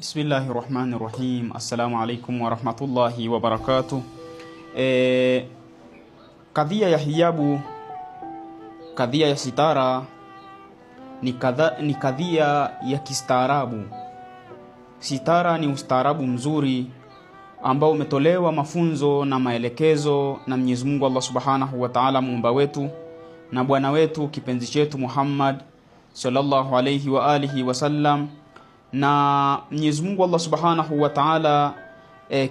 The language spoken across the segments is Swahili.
Bismillahi rahmani rahim. Assalamu alaikum warahmatullahi wabarakatuh. Kadhia ya hijabu, kadhia ya sitara ni kadhia ya kistaarabu. Sitara ni ustaarabu mzuri ambao umetolewa mafunzo na maelekezo na Mwenyezi Mungu Allah Subhanahu wa Ta'ala, muumba wetu na bwana wetu kipenzi chetu Muhammad sallallahu alayhi wa alihi wasallam. Na Mwenyezi Mungu Allah Subhanahu wa Ta'ala,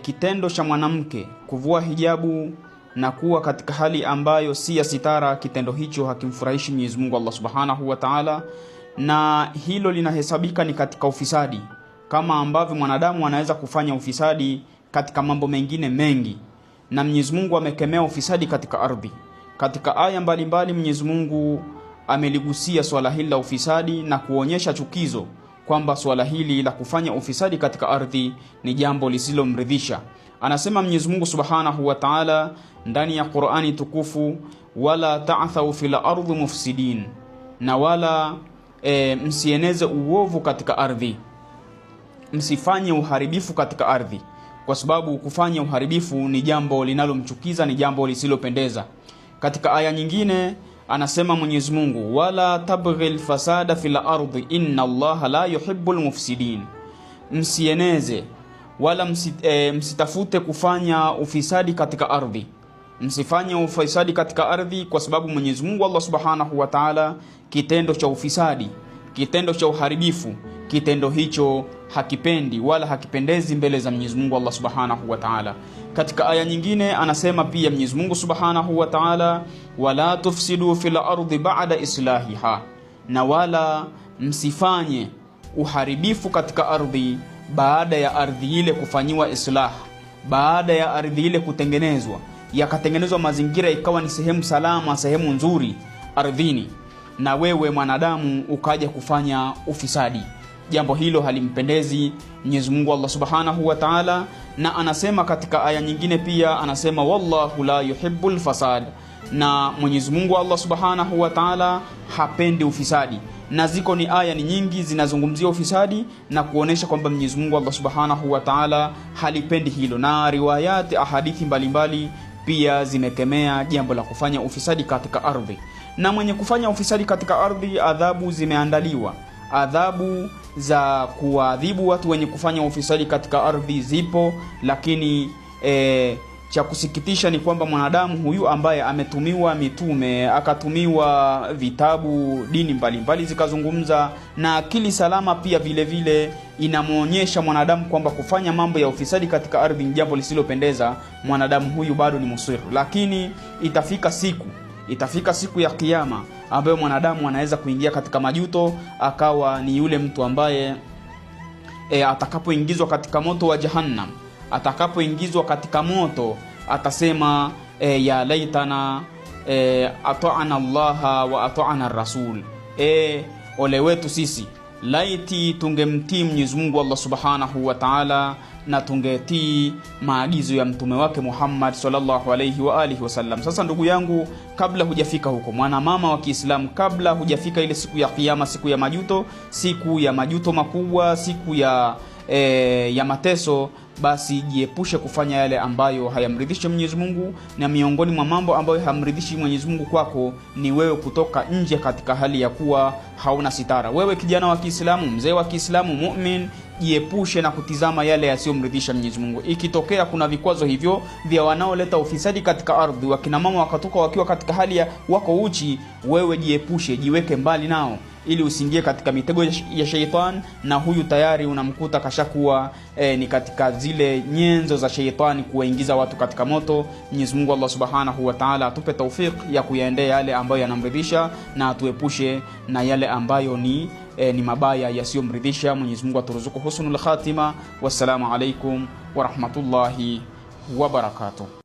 kitendo cha mwanamke kuvua hijabu na kuwa katika hali ambayo si ya sitara, kitendo hicho hakimfurahishi Mwenyezi Mungu Allah Subhanahu wa Ta'ala, na hilo linahesabika ni katika ufisadi, kama ambavyo mwanadamu anaweza kufanya ufisadi katika mambo mengine mengi. Na Mwenyezi Mungu amekemea ufisadi katika ardhi. Katika aya mbalimbali Mwenyezi Mungu ameligusia swala hili la ufisadi na kuonyesha chukizo kwamba swala hili la kufanya ufisadi katika ardhi ni jambo lisilomridhisha. Anasema Mwenyezi Mungu Subhanahu wa Ta'ala ndani ya Qur'ani tukufu, wala ta'thau fil ardi mufsidin, na wala msieneze uovu katika ardhi, msifanye uharibifu katika ardhi, kwa sababu kufanya uharibifu ni jambo linalomchukiza, ni jambo lisilopendeza. Katika aya nyingine anasema Mwenyezi Mungu, wala tabghi lfasada fil ardi inna Allaha la yuhibbul mufsidin, msieneze wala msitafute kufanya ufisadi katika ardhi, msifanye ufisadi katika ardhi, kwa sababu Mwenyezi Mungu Allah Subhanahu wa Ta'ala, kitendo cha ufisadi, kitendo cha uharibifu, kitendo hicho hakipendi wala hakipendezi mbele za Mwenyezi Mungu Allah Subhanahu wa Ta'ala. Katika aya nyingine anasema pia Mwenyezi Mungu Subhanahu wa Ta'ala, wala tufsidu fil ardi ba'da islahiha, na wala msifanye uharibifu katika ardhi baada ya ardhi ile kufanyiwa islah, baada ya ardhi ile kutengenezwa, yakatengenezwa mazingira ikawa ni sehemu salama, sehemu nzuri ardhini, na wewe mwanadamu ukaja kufanya ufisadi. Jambo hilo halimpendezi Mwenyezi Mungu Allah Subhanahu wa Ta'ala. Na anasema katika aya nyingine pia anasema, wallahu la yuhibbul fasad, na Mwenyezi Mungu Allah Subhanahu wa Ta'ala hapendi ufisadi. Na ziko ni aya ni nyingi zinazungumzia ufisadi na kuonesha kwamba Mwenyezi Mungu Allah Subhanahu wa Ta'ala halipendi hilo, na riwayati ahadithi mbalimbali pia zimekemea jambo la kufanya ufisadi katika ardhi. Na mwenye kufanya ufisadi katika ardhi, adhabu zimeandaliwa. Adhabu za kuwaadhibu watu wenye kufanya ufisadi katika ardhi zipo, lakini cha kusikitisha ni kwamba mwanadamu huyu ambaye ametumiwa mitume, akatumiwa vitabu, dini mbalimbali zikazungumza, na akili salama pia vile vile inamwonyesha mwanadamu kwamba kufanya mambo ya ufisadi katika ardhi ni jambo lisilopendeza. Mwanadamu huyu bado ni musiru, lakini itafika siku ya Kiyama ambayo mwanadamu anaweza kuingia katika majuto, akawa ni yule mtu ambaye atakapoingizwa katika moto wa Jahannam, atakapoingizwa katika moto atasema ya laitana ata'ana Allaha wa ata'ana rasul, ole wetu sisi, laiti tungemtii Mwenyezi Mungu Allah Subhanahu wa Ta'ala na tungetii maagizo ya mtume wake Muhammad sallallahu alayhi wa alihi wasallam. Sasa ndugu yangu, kabla hujafika huko, mwanamama wa Kiislamu, kabla hujafika ile siku ya Kiyama, siku ya majuto, siku ya majuto makubwa, siku ya mateso, basi jiepushe kufanya yale ambayo hayamridhishi Mwenyezi Mungu. Na miongoni mwa mambo ambayo hayamridhishi Mwenyezi Mungu kwako ni wewe kutoka nje katika hali ya kuwa hauna sitara. Wewe kijana wa Kiislamu, mzee wa Kiislamu, mu'min, jiepushe na kutizama yale yasiyomridhisha Mwenyezi Mungu. Ikitokea kuna vikwazo hivyo vya wanaoleta ufisadi katika ardhi, wakina mama wakatoka wakiwa katika hali ya wako uchi, wewe jiepushe, jiweke mbali nao ili usiingie katika mitego ya sheitani. Na huyu tayari unamkuta kashakuwa ni katika zile nyenzo za sheitani kuwaingiza watu katika moto. Mwenyezi Mungu Allah Subhanahu wa Ta'ala atupe taufik ya kuyaendea yale ambayo yanamridhisha na atuepushe na yale ambayo ni mabaya yasiyomridhisha. Mwenyezi Mungu aturuzuku husnul khatima. Wassalamu alaikum wa rahmatullahi wa barakatuh.